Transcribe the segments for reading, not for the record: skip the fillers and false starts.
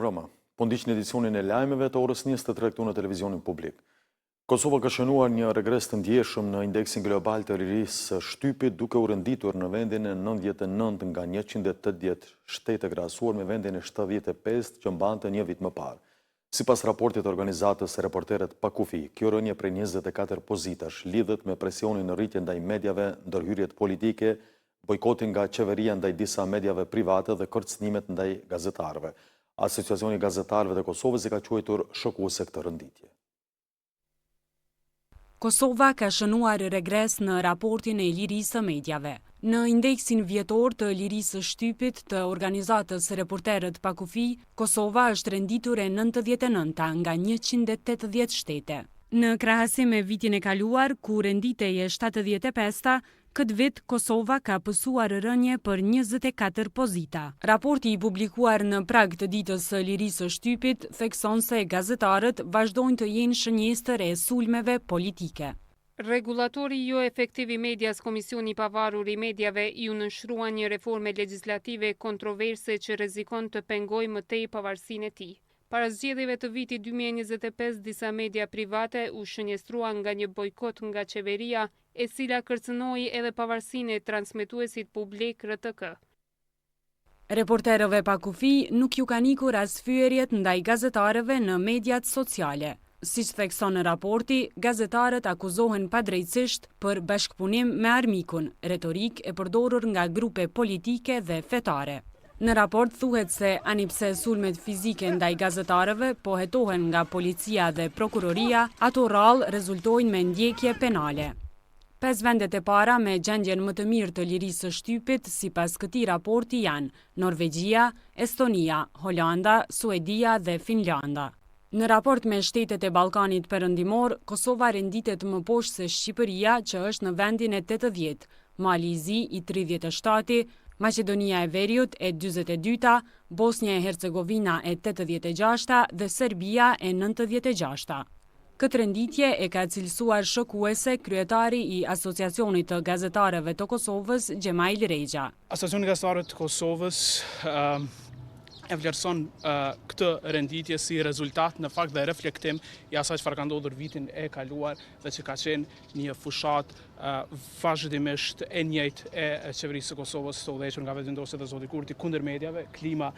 Mirëmbrëma. Po ndiqni edicionin e lajmeve të orës 23 këtu në televizionin publik. Kosova ka shënuar një regres të ndjeshëm në indeksin global të lirisë së shtypit, duke u renditur në vendin e 99 nga 180 shtete krahasuar me vendin e 75 që mbante një vit më parë. Sipas raportit të organizatës Reporterët pa Kufij, kjo rënie prej 24 pozitash lidhet me presionin në rritje ndaj mediave, ndërhyrjet politike, bojkotin nga qeveria ndaj disa mediave private dhe kërcënimet ndaj gazetarëve. Asociacioni i Gazetarëve të Kosovës e ka quajtur shokuese këtë renditje. Kosova ka shënuar regres në raportin e lirisë së mediave. Në indeksin vjetor të lirisë së shtypit të organizatës Reporterët pa Kufij, Kosova është renditur e 99-ta nga 180 shtete. Në krahasim me vitin e kaluar, ku renditej e 75-ta, Këtë vit, Kosova ka pësuar rënie për 24 pozita. Raporti i publikuar në prag të ditës së lirisë së shtypit thekson se gazetarët vazhdojnë të jenë shënjestër e sulmeve politike. Rregullatori joefektiv i medias Komisioni i Pavarur i Mediave iu nënshtrua një reforme legjislative kontroverse që rrezikon të pengojë më tej pavarësinë e tij. Para zgjedhjeve të vitit 2025, disa media private u shënjestruan nga një bojkot nga qeveria, e cila kërcënoi edhe pavarësinë e transmetuesit publik RTK. Reporterëve pa Kufij nuk ju kanë ikur as fyerjet ndaj gazetarëve në mediat sociale. Siç thekson raporti, gazetarët akuzohen padrejtësisht për bashkëpunim me armikun, retorikë e përdorur nga grupe politike dhe fetare. Në raport thuhet se ani pse sulmet fizike ndaj gazetarëve po hetohen nga policia dhe prokuroria, ato rrallë rezultojnë me ndjekje penale. Pesë vendet e para me gjendjen më të mirë të lirisë së shtypit sipas këtij raporti janë Norvegjia, Estonia, Holanda, Suedia dhe Finlanda. Në raport me shtetet e Ballkanit Perëndimor, Kosova renditet më poshtë se Shqipëria që është në vendin e 80, Mali i Zi i 37-ti, Maqedonia e Veriut e 42-ta, Bosnja e Hercegovina e 86-ta dhe Serbia e 96-ta. Këtë renditje e ka cilësuar shokuese kryetari i Asociacionit të Gazetarëve të Kosovës, Xhemajl Rexha. Asociacioni i Gazetarëve të Kosovës e vlerëson këtë renditje si rezultat në fakt dhe reflektim i asaj çfarë ka ndodhur vitin e kaluar dhe që ka qenë një fushatë vazhdimisht e njëjtë e qeverisë së Kosovës të udhëhequr nga Vetëvendosja dhe zoti Kurti kundër mediave, klima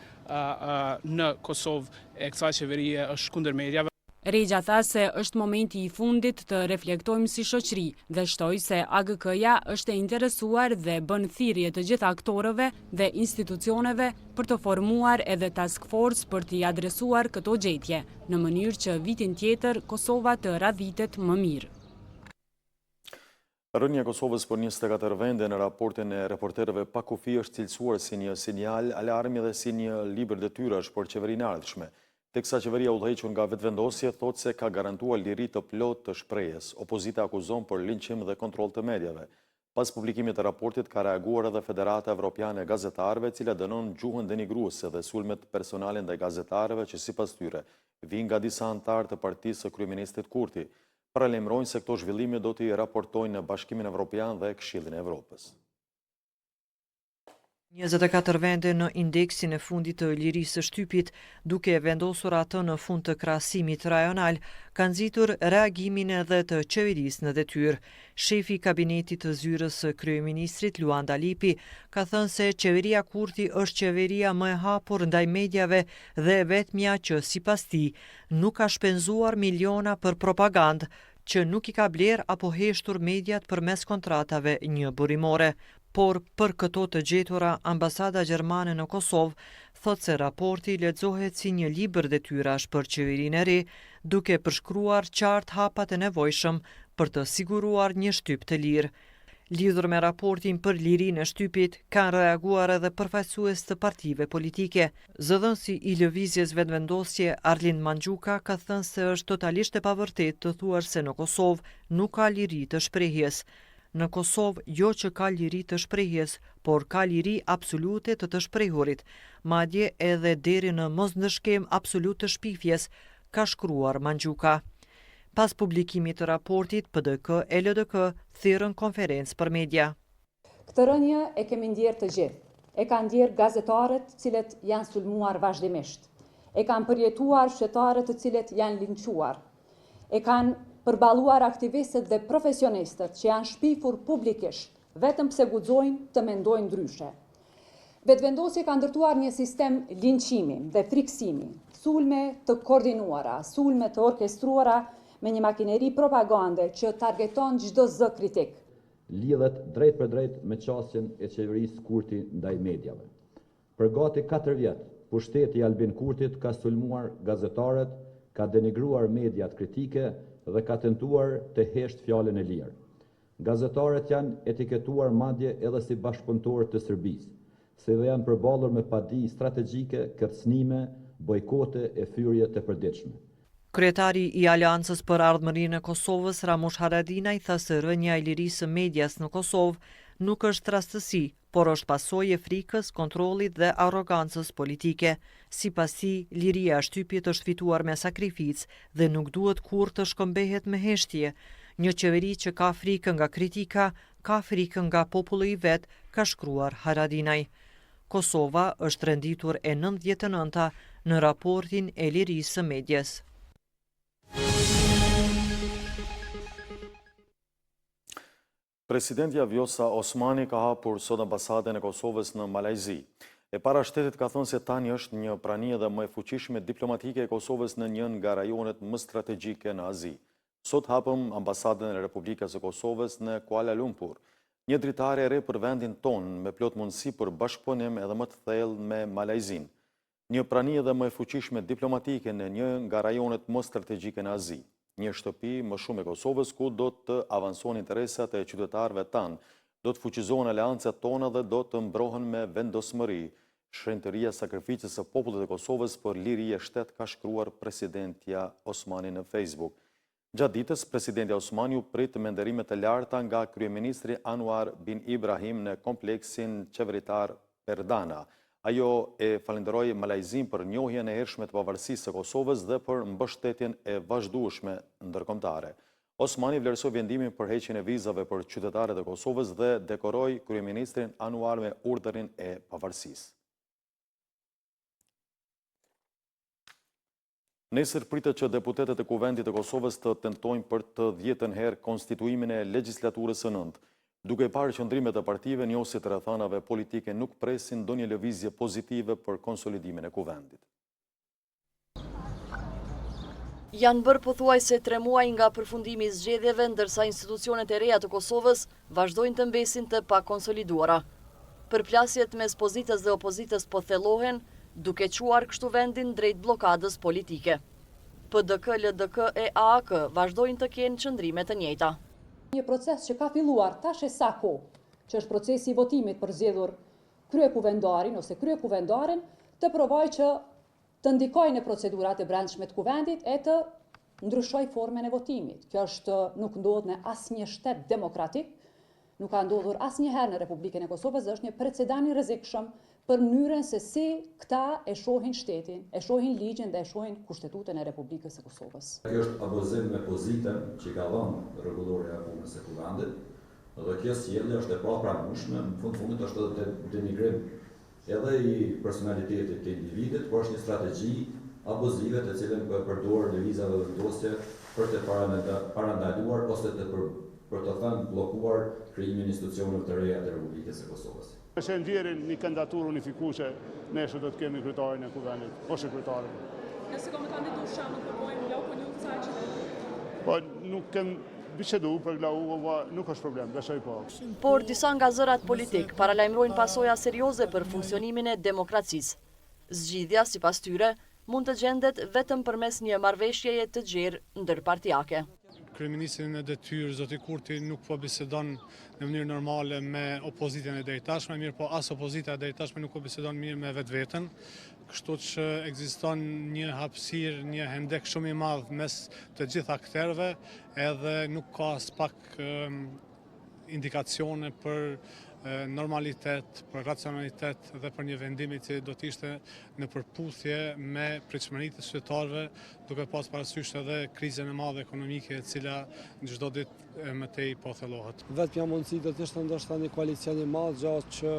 në Kosovë e kësaj qeverie është kundër mediave. Rexha tha se është momenti i fundit të reflektojmë si shoqëri dhe shtoi se AGK-ja është e interesuar dhe bën thirrje të gjithë aktorëve dhe institucioneve për të formuar edhe task force për t'i adresuar këto gjetje, në mënyrë që vitin tjetër Kosova të radhitet më mirë. Rënia e Kosovës për 24 vende në raportin e reporterëve pa kufi është cilësuar si një sinjal alarmi dhe si një libër detyrash për qeverinë e ardhshme. Teksa qeveria e udhëhequr nga Vetëvendosje thotë se ka garantuar liri të plotë të shprehjes, opozita akuzon për linçim dhe kontroll të mediave. Pas publikimit të raportit ka reaguar edhe Federata Evropiane e Gazetarëve, e cila dënon gjuhën denigruese dhe sulmet personale ndaj gazetarëve që sipas tyre vijnë nga disa anëtarë të partisë së kryeministrit Kurti. Paralajmërojnë se këto zhvillime do t'i raportojnë në Bashkimin Evropian dhe Këshillin e Evropës. 24 vende në indeksin e fundit të lirisë së shtypit, duke e vendosur atë në fund të krahasimit rajonal, ka nxitur reagimin edhe të qeverisë në detyrë. Shefi i kabinetit të zyrës së kryeministrit Luan Dalipi ka thënë se qeveria Kurti është qeveria më e hapur ndaj mediave dhe e vetmja që sipas tij nuk ka shpenzuar miliona për propagandë, që nuk i ka blerë apo heshtur mediat përmes kontratave njëburimore. Por, për këto të gjetura, ambasada gjermane në Kosovë thotë se raporti lexohet si një libër detyrash për qeverinë e re, duke përshkruar qartë hapat e nevojshëm për të siguruar një shtyp të lirë. Lidhur me raportin për lirinë e shtypit, kanë reaguar edhe përfaqësues të partive politike. Zëdhënësi i Lëvizjes Vetëvendosje, Arlind Manxhuka, ka thënë se është totalisht e pavërtetë të thuash se në Kosovë nuk ka liri të shprehjes. Në Kosovë jo që ka liri të shprehjes, por ka liri absolute të të shprehurit, madje edhe deri në mosndëshkim absolut të shpifjes, ka shkruar Manxhuka. Pas publikimit të raportit, PDK e LDK thirrën konferencë për media. Këtë rënie e kemi ndjerë të gjithë. E kanë ndjerë gazetarët të cilët janë sulmuar vazhdimisht. E kanë përjetuar qytetarët të cilët janë linçuar. E kanë përballuar aktivistët dhe profesionistët që janë shpifur publikisht, vetëm pse guxojnë të mendojnë ndryshe. Vetëvendosje ka ndërtuar një sistem linçimi dhe frikësimi, sulme të koordinuara, sulme të orkestruara me një makineri propagande që targeton çdo zë kritik. Lidhet drejtpërdrejt me qasjen e qeverisë Kurti ndaj mediave. Për gati katër vjet, pushteti i Albin Kurtit ka sulmuar gazetarët, ka denigruar mediat kritike dhe ka tentuar të heshtë fjalën e lirë. Gazetarët janë etiketuar madje edhe si bashkëpunëtorë të Serbisë, si dhe janë përballur me padi strategjike, kërcënime, bojkote e fyerje të përditshme. Kryetari i Aleancës për Ardhmërinë e Kosovës, Ramush Haradinaj tha se rënia e lirisë së medias në Kosovë nuk është rastësi, por është pasojë e frikës, kontrollit dhe arrogancës politike. Sipas tij, liria e shtypit është fituar me sakrificë dhe nuk duhet kurrë të shkëmbehet me heshtje. Një qeveri që ka frikë nga kritika, ka frikë nga populli i vet, ka shkruar Haradinaj. Kosova është renditur e 99-ta në raportin e lirisë së medies. Presidentja Vjosa Osmani ka hapur sot ambasadën e Kosovës në Malajzi. E para e shtetit ka thënë se tani është një prani edhe më e fuqishme diplomatike e Kosovës në një nga rajonet më strategjike në Azi. Sot hapëm ambasadën e Republikës së Kosovës në Kuala Lumpur. Një dritare e re për vendin tonë me plot mundësi për bashkëpunim edhe më të thellë me Malajzinë. Një prani edhe më e fuqishme diplomatike në një nga rajonet më strategjike në Azi. Një shtëpi më shumë e Kosovës ku do të avancohen interesat e qytetarëve tanë, do të fuqizohen aleancat tona dhe do të mbrohen me vendosmëri shenjtëria e sakrificës së popullit të Kosovës për liri e shtet, ka shkruar presidentja Osmani në Facebook. Gjatë ditës, presidentja Osmani u prit me nderime të larta nga kryeministri Anwar bin Ibrahim në kompleksin qeveritar Perdana. Ajo e falënderoi Malajzinë për njohjen e hershme të pavarësisë së Kosovës dhe për mbështetjen e vazhdueshme ndërkombëtare. Osmani vlerësoi vendimin për heqjen e vizave për qytetarët e Kosovës dhe dekoroi kryeministrin Anwar me Urdhërin e Pavarësisë. Nesër pritet që deputetët e Kuvendit të Kosovës të tentojnë për të dhjetën herë konstituimin e legjislaturës së nëntë. Duke parë qëndrimet e partive, njohësit e rrethanave politike nuk presin ndonjë lëvizje pozitive për konsolidimin e Kuvendit. Janë bërë pothuajse tre muaj nga përfundimi i zgjedhjeve, ndërsa institucionet e reja të Kosovës vazhdojnë të mbesin të pakonsoliduara. Përplasjet mes pozitës dhe opozitës po thellohen, duke çuar kështu vendin drejt bllokadës politike. PDK, LDK e AAK vazhdojnë të kenë qëndrime të njëjta. Një proces që ka filluar tash e sa kohë, që është procesi i votimit për zgjedhur kryekuvendarin ose kryekuvendaren, të provojë që të ndikojë në procedurat e brendshme të Kuvendit e të ndryshojë formën e votimit. Kjo është nuk ndodh në asnjë shtet demokratik, nuk ka ndodhur asnjëherë në Republikën e Kosovës dhe është një precedent i rrezikshëm për mënyrën se si këta e shohin shtetin, e shohin ligjin dhe e shohin Kushtetutën e Republikës së Kosovës. Kjo është abuzim me pozitën që i ka dhënë rregullorja e punës së Kuvendit dhe kjo sjellje është e papranueshme, në fund të fundit është edhe denigrim edhe i personalitetit të individit, por është një strategji abuzive të cilën po e përdor Lëvizja Vetëvendosje për të parandaluar ose të për, për të thënë bllokuar krijimin e institucioneve të reja të Republikës së Kosovës. Nëse e nxjerrin një kandidaturë unifikuese, nesër do të kemi kryetarin e Kuvendit, ose kryetaren. Nëse ka me kandidu shembull po bojmë Glauk Konjufca që Po nuk kem bisedu për Glauk, po nuk është problem, besoj po. Por disa nga zërat politikë paralajmërojnë pasoja serioze për funksionimin e demokracisë. Zgjidhja, sipas tyre, mund të gjendet vetëm përmes një marrëveshjeje të gjerë ndërpartiake. Kryeministri në detyrë, zoti Kurti, nuk po bisedon në mënyrë normale me opozitën e deritashme, mirëpo as opozita e deritashme nuk po bisedon mirë me vetveten. Kështu që ekziston një hapësirë, një hendek shumë i madh mes të gjithë akterëve, edhe nuk ka aspak indikacione për normalitet, për racionalitet dhe për një vendim i cili do të ishte në përputhje me pritshmëritë e qytetarëve, duke pas parasysh edhe krizën e madhe ekonomike e cila çdo ditë e më tej po thellohet. Vetmja mundësi do të ishte ndoshta një koalicion i madh, gjë që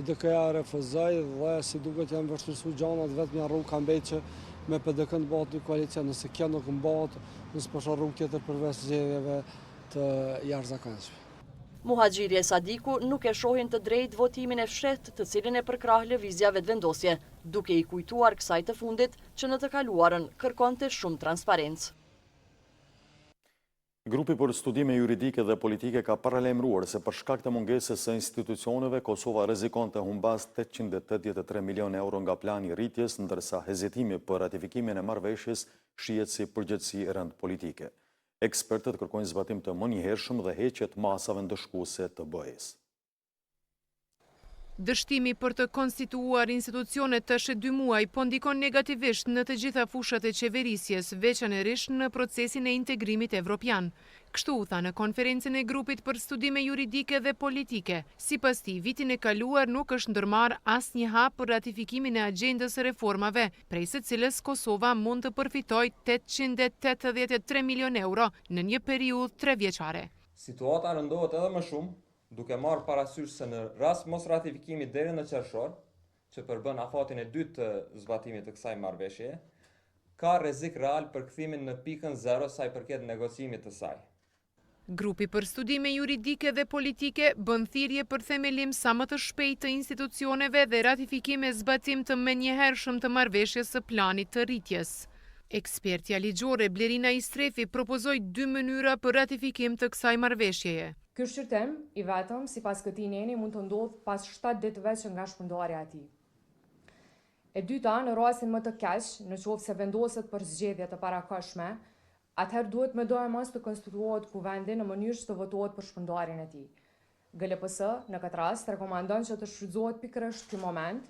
LDK-ja refuzoi dhe si duket janë vështirësu gjanat, vetmja rrugë ka mbet që me PDK-në të bëhet një koalicion, nëse kjo nuk mbahet, unë s'po shoh rrugë tjetër përveç zgjedhjeve të jashtëzakonshme. Muhaxhiri e Sadiku nuk e shohin të drejtë votimin e fshehtë të cilin e përkrah Lëvizja Vetëvendosje, duke i kujtuar kësaj të fundit që në të kaluarën kërkonte shumë transparencë. Grupi për Studime Juridike dhe Politike ka paralajmëruar se për shkak të mungesës së institucioneve, Kosova rrezikon të humbasë 883 milionë euro nga plani i rritjes, ndërsa hezitimi për ratifikimin e marrëveshjes shihet si përgjegjësi e rëndë politike. Ekspertët kërkojnë zbatim të menjëhershëm dhe heqje të masave ndëshkuese të BE-së. Dështimi për të konstituuar institucionet tash e dy muaj po ndikon negativisht në të gjitha fushat e qeverisjes, veçanërisht në procesin e integrimit evropian. Kështu u tha në konferencën e Grupit për Studime Juridike dhe Politike. Sipas tij, vitin e kaluar nuk është ndërmarrë asnjë hap për ratifikimin e agjendës së reformave, prej së cilës Kosova mund të përfitojë 883 milionë euro në një periudhë trevjeçare. Situata rëndohet edhe më shumë duke marrë parasysh se në rast mosratifikimi deri në qershor, që përbën afatin e dytë të zbatimit të kësaj marrëveshjeje, ka rrezik real për kthimin në pikën zero sa i përket negocimit të saj. Grupi për Studime Juridike dhe Politike bën thirrje për themelim sa më të shpejtë të institucioneve dhe ratifikim e zbatim të menjëhershëm të marrëveshjes së Planit të Rritjes. Ekspertja ligjore Blerina Istrefi propozoi dy mënyra për ratifikim të kësaj marrëveshjeje. Ky shqyrtim, i vetëm, sipas këtij neni mund të ndodhë pas shtatë ditëve që nga shpërndarja e tij. E dyta, në rastin më të keq, në qoftë se vendoset për zgjedhje të parakohshme, atëherë duhet medoemos të konstituohet Kuvendi në mënyrë që të votohet për shpërndarjen e tij. GLPS, në këtë rast, rekomandon që të shfrytëzohet pikërisht ky moment,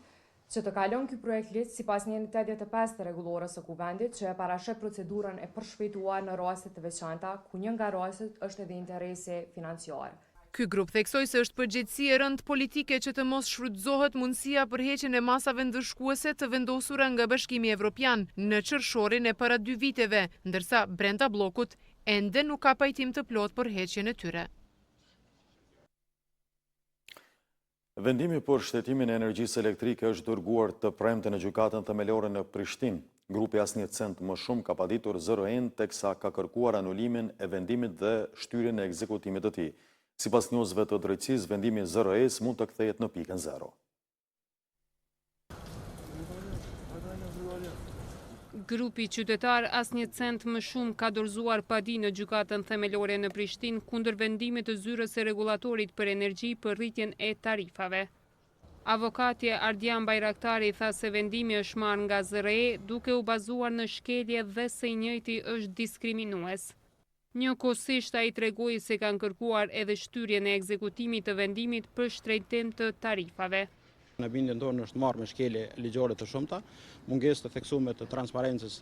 që të kalon ky projektligj sipas nenit 85 të Rregullores së Kuvendit që e parasheh procedurën e përshpejtuar në raste të veçanta, ku një nga rastet është edhe interesi financiar. Ky grup theksoi se është përgjegjësi e rëndë politike që të mos shfrytëzohet mundësia për heqjen e masave ndëshkuese të vendosura nga Bashkimi Evropian në qershorin e para dy viteve, ndërsa brenda bllokut ende nuk ka pajtim të plotë për heqjen e tyre. Vendimi për shtrejtimin e energjisë elektrike është dërguar të premten në Gjykatën Themelore në Prishtinë. Grupi Asnjë Cent Më Shumë ka paditur ZRrE-në teksa ka kërkuar anulimin e vendimit dhe shtyrjen e ekzekutimit të tij. Sipas njohësve të drejtësisë, vendimi i ZRrE-së mund të kthehet në pikën zero. Grupi qytetar Asnjë Cent Më Shumë ka dorëzuar padi në Gjykatën Themelore në Prishtinë kundër vendimit të Zyrës së Rregullatorit për Energji për rritjen e tarifave. Avokati Ardian Bajraktari tha se vendimi është marrë nga ZRRE duke u bazuar në shkelje dhe se i njëjti është diskriminues. Njëkohësisht ai tregoi se kanë kërkuar edhe shtyrjen e ekzekutimit të vendimit për shtrenjtim të tarifave. Në bindjen tonë është marrë me shkelje ligjore të shumta, mungesë të theksume të transparencës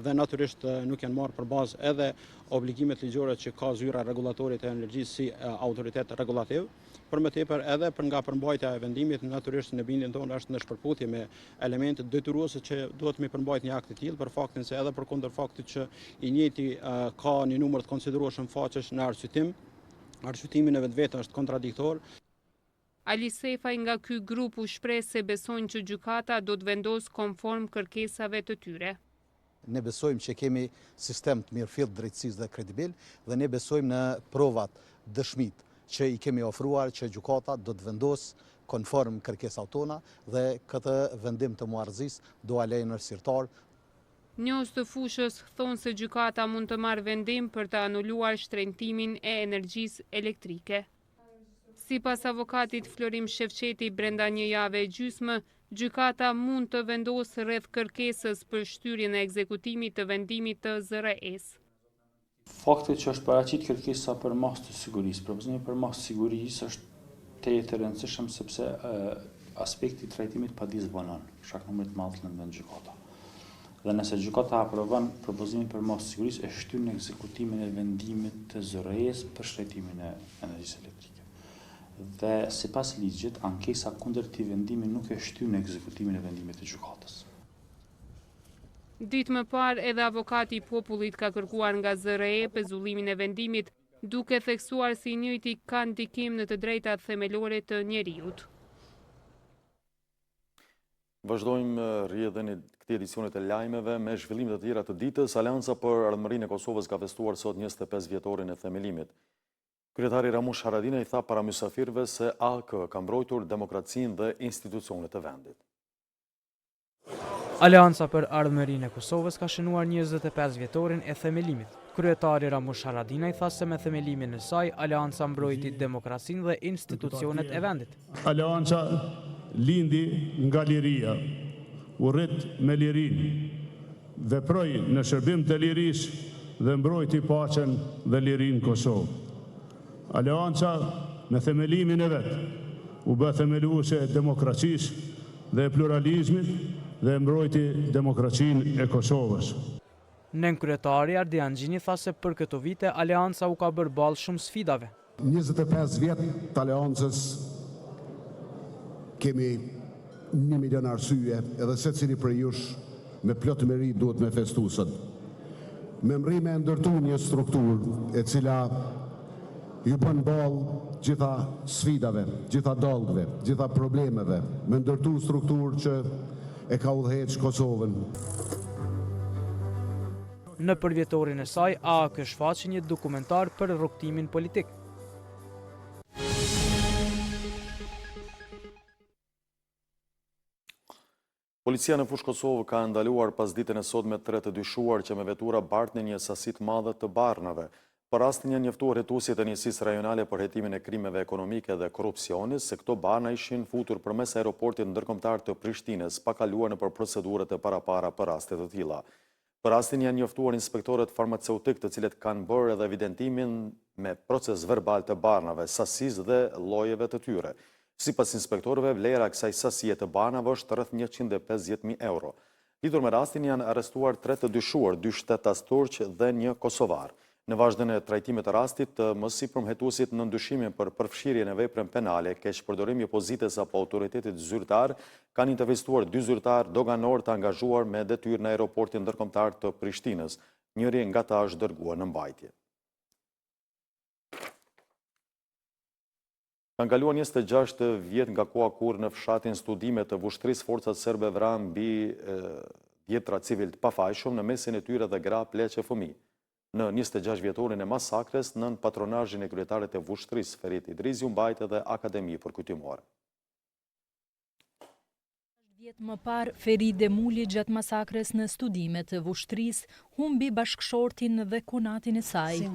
dhe natyrisht nuk janë marrë për bazë edhe obligimet ligjore që ka zyra e rregullatorit të energjisë si autoritet rregullativ. Për më tepër edhe për nga përmbajtja e vendimit, natyrisht në bindjen tonë është në shpërputhje me elementet detyruese që duhet me përmbajt një akt i tillë, për faktin se edhe përkundër faktit që i njëjti ka një numër të konsiderueshëm faqesh në arsyetim, arsyetimi në vetvete është kontradiktor. Ali Sefaj nga ky grup u shpreh se besojnë që gjykata do të vendosë konform kërkesave të tyre. Ne besojmë që kemi sistem të mirëfilltë drejtësisë dhe kredibil dhe ne besojmë në provat, dëshmitë që i kemi ofruar që gjykata do të vendosë konform kërkesave tona dhe këtë vendim të marrëzisë do ua lejë në sirtar. Njohës të fushës thonë se gjykata mund të marrë vendim për të anuluar shtrenjtimin e energjisë elektrike. Sipas avokatit Florim Shefqeti brenda një jave e gjysmë, gjykata mund të vendosë rreth kërkesës për shtyrjen e ekzekutimit të vendimit të ZRrE-së. Fakti që është paraqit kërkesa për masë të sigurisë, propozimi për masë të sigurisë është tejet i rëndësishëm sepse aspekti i trajtimit të padisë vonon, për shkak numrit të madh të lëndëve në gjykata. Dhe nëse gjykata aprovon propozimin për masë të sigurisë e shtyn ekzekutimin e vendimit të ZRrE-së për shtrejtimin e energjisë elektrike. Dhe sipas ligjit, ankesa kundër këtij vendimi nuk e shtyn ekzekutimin e vendimit të gjykatës. Ditë më parë edhe avokati i popullit ka kërkuar nga ZRRE pezullimin e vendimit, duke theksuar se i njëjti ka ndikim në të drejtat themelore të njeriut. Vazhdojmë rrjedhën e këtij edicioni të lajmeve me zhvillime të tjera të ditës. Aleanca për Ardhmërinë e Kosovës ka festuar sot 25 vjetorin e themelimit. Kryetari Ramush Haradinaj tha para mysafirëve se AAK ka mbrojtur demokracinë dhe institucionet e vendit. Aleanca për Ardhmërinë e Kosovës ka shënuar 25 vjetorin e themelimit. Kryetari Ramush Haradinaj tha se me themelimin e saj, Aleanca mbrojti demokracinë dhe institucionet e vendit. Aleanca lindi nga liria, u rrit me lirinë, veproi në shërbim të lirisë dhe mbrojti paqen dhe lirinë në Kosovë. Aleanca me themelimin e vet u bë themeluese e demokracisë dhe e pluralizmit dhe e mbrojti demokracinë e Kosovës. Nënkryetari Ardian Gjini tha se për këto vite Aleanca u ka bërë ballë shumë sfidave. 25 vjet të Aleancës kemi një milion arsye edhe secili prej jush me plot meritë duhet me festu sot. Me mrri me e ndërtu një strukturë e cila ju bën ballë gjitha sfidave, gjitha dallgëve, gjitha problemeve, me ndërtu strukturë që e ka udhëheq Kosovën. Në përvjetorin e saj, AAK shfaqi një dokumentar për rrugëtimin politik. Policia në Fushë Kosovë ka ndaluar pasditen e sotme tre të dyshuar që me vetura bartnin një sasi të madhe të barnave. Për rastin janë njoftuar hetuesit e Njësisë Rajonale për Hetimin e Krimeve Ekonomike dhe Korrupsionit se këto barna ishin futur përmes Aeroportit Ndërkombëtar të Prishtinës pa kaluar nëpër procedurat e parapara për raste të tilla. Për rastin janë njoftuar inspektorët farmaceutikë të cilët kanë bërë edhe evidentimin me procesverbal të barnave, sasisë dhe llojeve të tyre. Sipas inspektorëve, vlera e kësaj sasie të barnave është rreth 150.000 euro. Lidhur me rastin janë arrestuar tre të dyshuar, dy shtetas turq dhe një kosovar. Në vazhdën e trajtimit të rastit të mësipërm hetuesit nën dyshimin për përfshirje në veprën penale, keqpërdorim i pozitës apo autoritetit zyrtar, kanë intervistuar dy zyrtarë doganorë të angazhuar me detyrë në Aeroportin Ndërkombëtar të Prishtinës. Njëri nga ta është dërguar në mbajtje. Kanë kaluar 26 vjet nga koha kur në fshatin Studime të Vushtrrisë forcat serbe vranë mbi dhjetra civilë të pafajshëm në mesin e tyre dhe gra, pleq e fëmijë. Në 26 vjetorin e masakrës, nën patronazhin e kryetarit të Vushtrrisë, Ferit Idrizi, u mbajt edhe akademi përkujtimore. Vjet më parë, Feride Muli gjatë masakrës në Studime të Vushtrrisë, humbi bashkëshortin dhe kunatin e saj.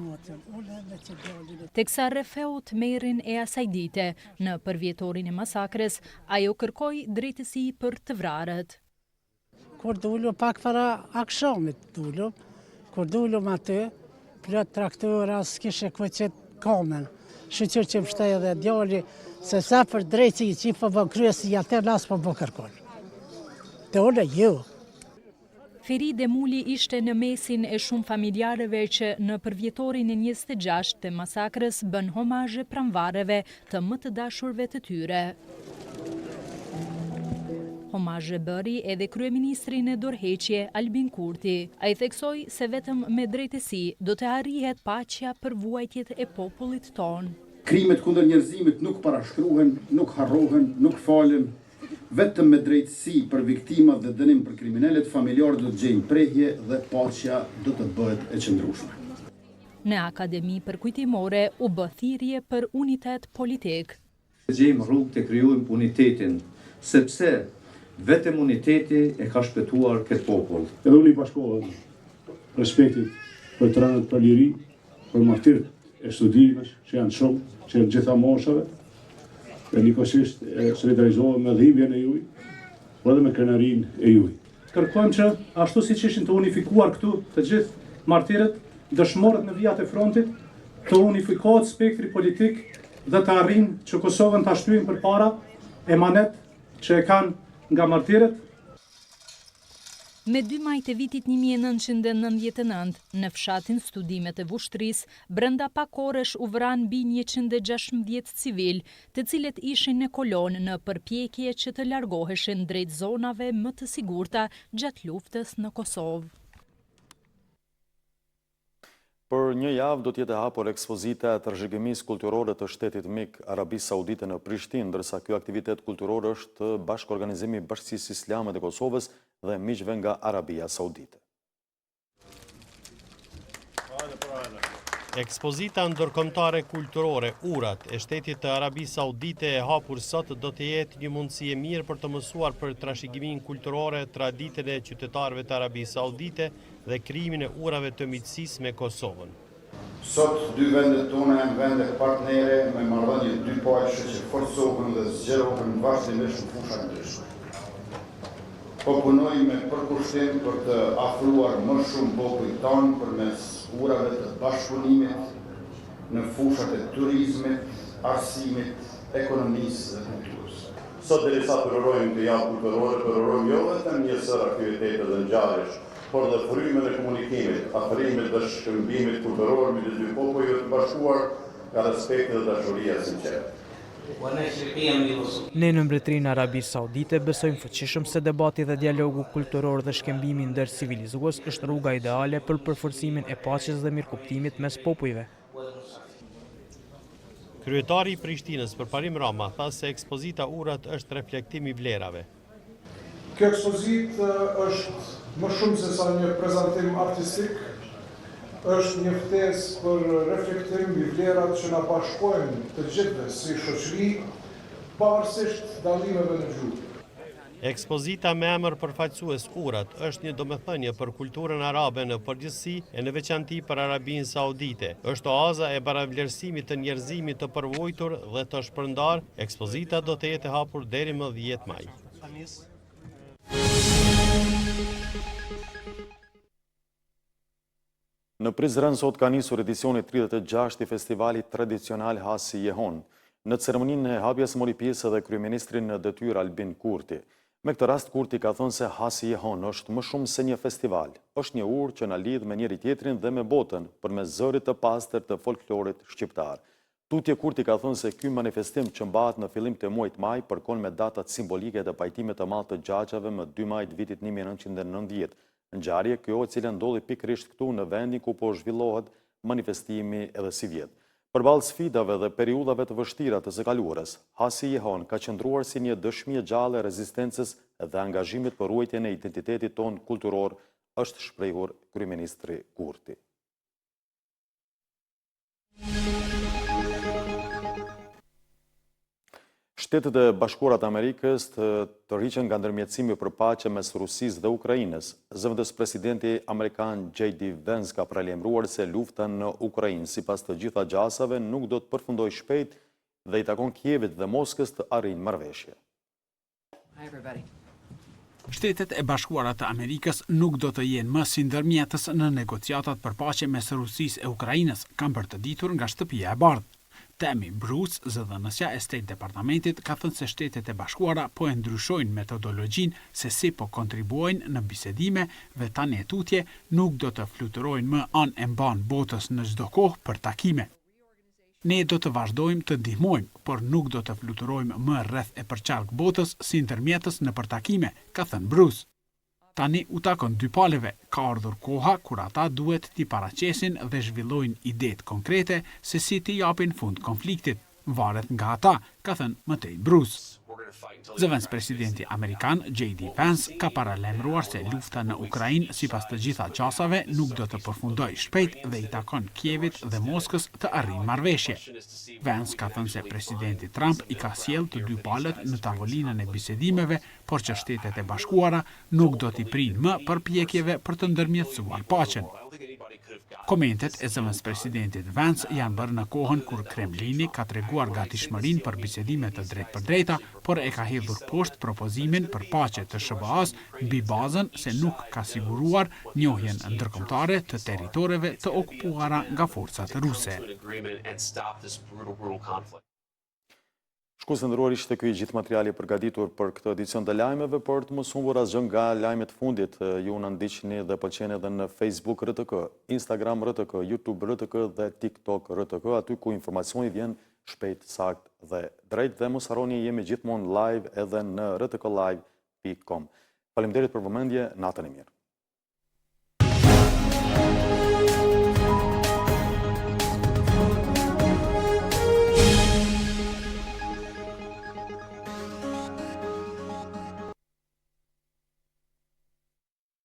Teksa rrëfeu tmerrin e asaj dite, në përvjetorin e masakrës, ajo kërkoi drejtësi për të vrarët. Kur dulu pak para akshamit dulu, kur dulu aty, Plot traktora, s'kishe ku qit kamën. Shyqyr që m'pshtoi edhe djali, se sa për drejtësi që po bën kryesi, atë nas po bën kërkon. Të unë, jo. Feride Muli ishte në mesin e shumë familjarëve që në përvjetorin e 26 të masakrës bënë homazhe pranë varreve të më të dashurve të tyre. Homazhe bëri edhe kryeministri në dorëheqje, Albin Kurti. Ai theksoi se vetëm me drejtësi do të arrihet paqja për vuajtjet e popullit tonë. Krimet kundër njerëzimit nuk parashkruhen, nuk harrohen, nuk falen. Vetëm me drejtësi për viktimat dhe dënim për kriminelët, familjarët do të gjejnë prehje dhe paqja do të bëhet e qëndrueshme. Në Akademi Përkujtimore u bë thirrje për unitet politik. Të gjejmë rrugë të krijojmë unitetin, sepse vetëm uniteti e ka shpëtuar këtë popull. Edhe unë i bashkohem respektit për të rënët për liri, për martirët e Studimes, që janë shumë, që janë gjitha moshave, dhe njëkohësisht solidarizohem me dhimbjen e juj, por edhe me krenarinë e juj. Kërkojmë që, ashtu siç ishin të unifikuar këtu të gjithë martirët, dëshmorët në vijat e frontit, të unifikohet spektri politik dhe të arrijmë që Kosovën ta shtyjmë përpara, emanet që e kanë nga martirët. Me dy maj të vitit 1999, në fshatin Studime të Vushtrrisë, brenda pak orësh u vranë mbi 116 civilë, të cilët ishin në kolonë në përpjekje që të largoheshin drejt zonave më të sigurta gjatë luftës në Kosovë. Për një javë do të jetë e hapur ekspozita e trashëgimisë kulturore të shtetit mik, Arabisë Saudite në Prishtinë, ndërsa ky aktivitet kulturor është bashkëorganizim i Bashkësisë Islame të Kosovës dhe miqve nga Arabia Saudite. Ekspozita ndërkombëtare kulturore Urat e shtetit të Arabisë Saudite e hapur sot do të jetë një mundësi e mirë për të mësuar për trashëgiminë kulturore, traditën e qytetarëve të Arabisë Saudite dhe krijimin e urave të miqësisë me Kosovën. Sot, dy vendet tona janë vende partnere me marrëdhënie dypalëshe që forcohen dhe zgjerohen vazhdimisht në fusha të ndryshme. Po punojmë me përkushtim për të afruar më shumë popujt tanë përmes urave të bashkëpunimit në fushat e turizmit, arsimit, ekonomisë dhe kulturës. Sot derisa përurojmë këtë javë kulturore, përurojmë jo vetëm një sërë aktivitete dhe ngjarjesh, por dhe frymën e komunikimit, afrimit dhe shkëmbimit kulturor midis dy popujve të bashkuar nga respekti dhe dashuria e sinqertë. Ne në Mbretërinë e Arabisë Saudite besojmë fuqishëm se debati dhe dialogu kulturor dhe shkëmbimi ndërcivilizues është rruga ideale për përforcimin e paqes dhe mirëkuptimit mes popujve. Kryetari i Prishtinës, Përparim Rama, tha se ekspozita Urat është reflektim i vlerave. Kjo ekspozitë është më shumë se sa një prezantim artistik, është një ftesë për reflektim mbi vlerat që na bashkojnë të gjithëve si shoqëri, pavarësisht dallimeve në gjuhë. Ekspozita me emër përfaqësues Urat është një domethënie për kulturën arabe në përgjithësi e në veçanti për Arabinë Saudite. Është oaza e baravlerësimit të njerëzimit të përvujtur dhe të shpërndarë Ekspozita do të jetë e hapur deri më 10 maj. Në Prizren sot ka nisur edicioni 36 i festivalit tradicional Hasi Jehonë. Në ceremoninë e hapjes mori pjesë edhe kryeministri në detyrë Albin Kurti. Me këtë rast Kurti ka thënë se Hasi Jehonë është më shumë se një festival, është një urë që na lidh me njëri-tjetrin dhe me botën, përmes zërit të pastër të folklorit shqiptar. Tutje Kurti ka thënë se ky manifestim që mbahet në fillim të muajit maj përkon me datat simbolike të pajtimit të madh të xhaxhave më 2 maj të vitit 1990, ngjarje kjo e cila ndodhi pikërisht këtu në vendin ku po zhvillohet manifestimi edhe sivjet. Përballë sfidave dhe periudhave të vështira të së kaluarës, Hasi Jehonë ka qëndruar si një dëshmi e gjallë e rezistencës dhe angazhimit për ruajtjen e identitetit tonë kulturor, është shprehur kryeministri Kurti. Shtetet e Bashkuara të Amerikës të tërhiqen nga ndërmjetësimi për paqe mes Rusisë dhe Ukrainës. Zëvendëspresidenti amerikan J.D. Vance ka paralajmëruar se lufta në Ukrainë, sipas të gjitha gjasave, nuk do të përfundojë shpejt dhe i takon Kievit dhe Moskës të arrijnë marrëveshje. Shtetet e Bashkuara të Amerikës nuk do të jenë më si ndërmjetës në negociatat për paqe mes Rusisë e Ukrainës, kanë bërë të ditur nga Shtëpia e Bardhë. Tammy Bruce, zëdhënësja e State Departamentit, ka thënë se Shtetet e Bashkuara po e ndryshojnë metodologjinë se si po kontribuojnë në bisedime dhe tani e tutje nuk do të fluturojnë më anë e mbanë botës në çdo kohë për takime. Ne do të vazhdojmë të ndihmojmë, por nuk do të fluturojmë më rreth e përqark botës si ndërmjetës nëpër takime, ka thënë Bruce. Tani u takon dy palëve, ka ardhur koha kur ata duhet t'i paraqesin dhe zhvillojnë idetë konkrete se si t'i japin fund konfliktit. Varet nga ata, ka thënë më tej Bruce. Zëvendëspresidenti amerikan, JD Vance, ka paralajmëruar se lufta në Ukrainë, sipas të gjitha gjasave, nuk do të përfundojë shpejt dhe i takon Kievit dhe Moskës të arrijnë marrëveshje. Vance ka thënë se presidenti Trump i ka sjellë të dy palët në tavolinën e bisedimeve, por që Shtetet e Bashkuara nuk do t'i prijnë më përpjekjeve për të ndërmjetësuar paqen. Komentet e zëvendëspresidentit Vance janë bërë në kohën kur Kremlini ka treguar gatishmërinë për bisedime të drejtpërdrejta, por e ka hedhur poshtë propozimin për paqe të SHBA-së mbi bazën se nuk ka siguruar njohjen ndërkombëtare të territoreve të okupuara nga forcat ruse. Shikues të nderuar ishte ky i gjithë materiali i përgatitur për këtë edicion të lajmeve, për të mos humbur asgjë nga lajmet e fundit, ju na ndiqni dhe pëlqeni edhe në Facebook RTK, Instagram RTK, YouTube RTK dhe TikTok RTK, aty ku informacioni vjen shpejt, saktë dhe drejt dhe mos harroni jemi gjithmonë live edhe në rtklive.com. Faleminderit për vëmendje, natën e mirë.